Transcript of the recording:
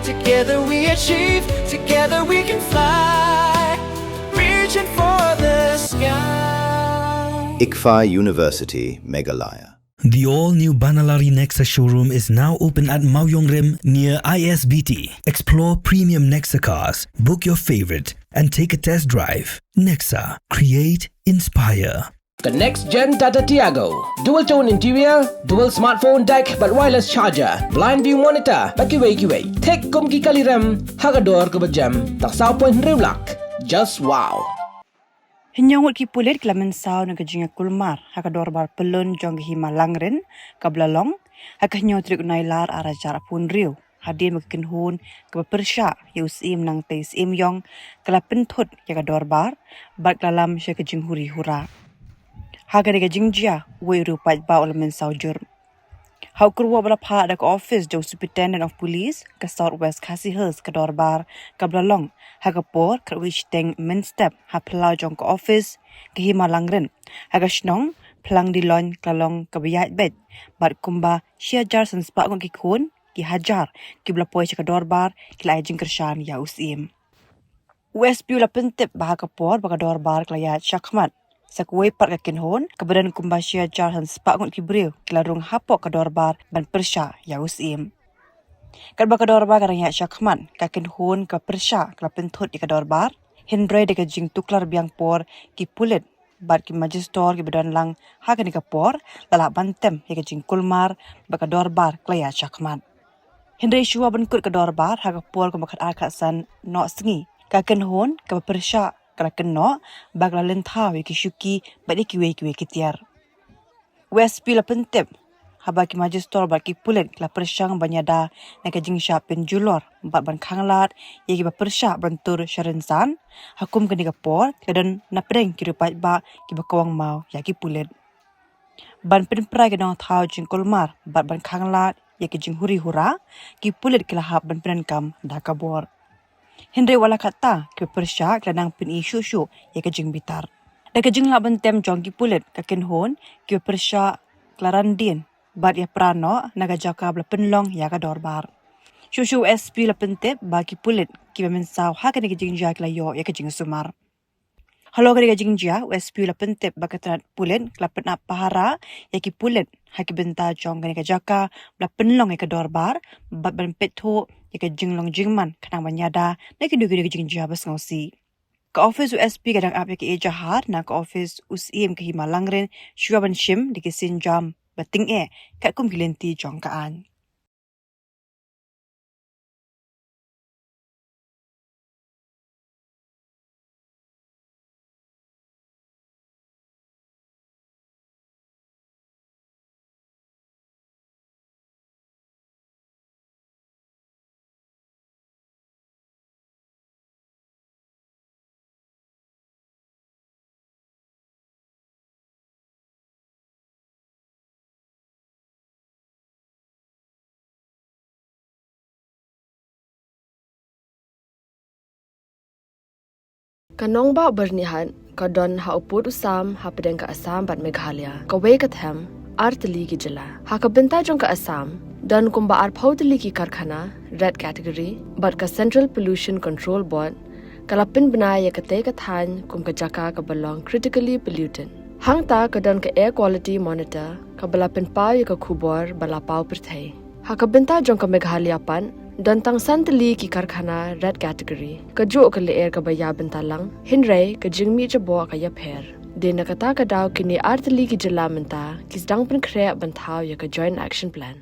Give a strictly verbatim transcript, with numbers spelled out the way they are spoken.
Together we achieve, together we can fly. Reaching for the sky. ICFAI University, Meghalaya. The all-new Banalari Nexa showroom is now open at Mawiongrim near I S B T. Explore premium Nexa cars, book your favorite, and take a test drive. Nexa, create, inspire. The next gen Tata Tiago. Dual tone interior, dual smartphone deck, bad wireless charger, blind view monitor, bad kiwei kiwei. Thik kum ki kali rem, ha ka dor kaba jem, tang saw point hynriew lak. Just wow. Hynñiew ngut ki pulit ki la mynsaw na ka jingkulmar ha ka dorbar pyllun jong ka Hima Langrin kaba la long ha ka hynñiew tarik u Nailar ar hajar arphew hynriew, hadien ba ka kynhun kaba pyrshah ïa u Syiem Nangtei Syiemiong ka la pynthut ïa ka dorbar bad ka la lam sha ka jinghuri hura. Ha kane ka jingjia, uwei u riewpaidbah u la mynsaw jur. Ha u kyrwoh ba la phah da ka ophis jong u Superintendent of Police ka South West Khasi Hills, ka dorbar kaba la long ha ka por khatwei shiteng mynstep ha phyllaw jong ka ophis ka Hima Langrin ha ka shnong Phlangdilong ka la long kaba ïaid beit bad kumba shi hajar san spah ngut ki khun ki hajar kiba la poi sha ka dorbar ki la ai jingkyrshan ïa u Syiem. U S P u la pyntip ba ha ka por ba ka dorbar ka la ïaid shakhmat, sa kawei pat ka kynhun kaba don kumba shi hajar san spah ngut ki briew ki la rung hapoh ka dorbar ban pyrshah ïa u Syiem. Katba ka dorbar ka dang ïaid shakhmat, ka kynhun kaba pyrshah ka la pynthut ïa ka dorbar, hynrei da ka jingtuklar biang por ki pulit bad ki majistor kiba don lang ha kane ka por la lah ban tem ïa ka jingkulmar ba ka dorbar ka la ïaid shakhmat. Hynrei shuwa ban kut ka dorbar ha ka por kumba khatar khatsan noh sngi, ka kynhun kaba pyrshah ka la kynnoh ba ka la lynthaw ïa ki shuki bad ïa kiwei kiwei ki tiar. U S P u la pyntip, haba ki majistor bad ki pulit ki la pyrshang ban ïada na ka jingshah pynjulor bad ban khanglad ïa kiba pyrshah ban tur sha rynsan, ha kum kane ka por ki la don napdeng ki riewpaidbah kiba kawang maw ïa ki pulit. Ban pynpra ïa ki nongthaw jingkulmar bad ban khanglad ïa ki jinghuri hura, ki pulit ki la hap ban pyndonkam da ka bor. Hynrei wat la katta, kiba pyrshah ki la nang pyni shuh shuh ïa ka jingbitar. Da ka jinglah ban tem jong ki pulit, ka kynhun kiba pyrshah ki la ran dien bad ïapra noh na ka jaka ba la pynlong ïa ka dorbar. Shuh shuh u S P u la pyntip ba ki pulit kiba mynsaw ha kane ka jingjia ki la ïoh ïa ka jingsumar. Halor kane ka jingjia, u S P u la pyntip ba ka tnat pulit ka la pynap pahara ïa ki pulit ha ki bynta jong kane ka jaka ba la pynlong ïa ka dorbar bad ban peit thuh ïa ka jinglong jingman khnang ban ïada na kino kino ki jingjia ba sngewsih. Ka ophis u S P ka dang ap ïa ka ejahar na ka ophis u Syiem ka Hima Langrin shuwa ban shim da ki sienjam ba tyngeh katkum ki lynti jong ka aiñ. Ka nongbah Byrnihat ka don ha u pud u sam hapdeng ka Assam bad Meghalaya. Kawei ka them, ar tylli ki jylla. Ha ka bynta jong ka Assam, don kumba arphew tylli ki karkhana red category, bad ka Central Pollution Control Board ka la pynbna ïa katei ka thaiñ kum ka jaka kaba long critically polluted. Hangta ka don ka Air Quality Monitor kaba la pynpaw ïa ka khubor ba la paw pyrthei. Ha ka bynta jong ka Meghalaya pat, don tang san tylli ki karkhana red category. Kajuh ka lyer kaba ïa bynta lang, hynrei ka jingmih jaboh ka ïapher. Dei na kata ka daw kine ar tylli ki jylla mynta ki sdang pynkhreh ban thaw ïa ka Joint Action Plan.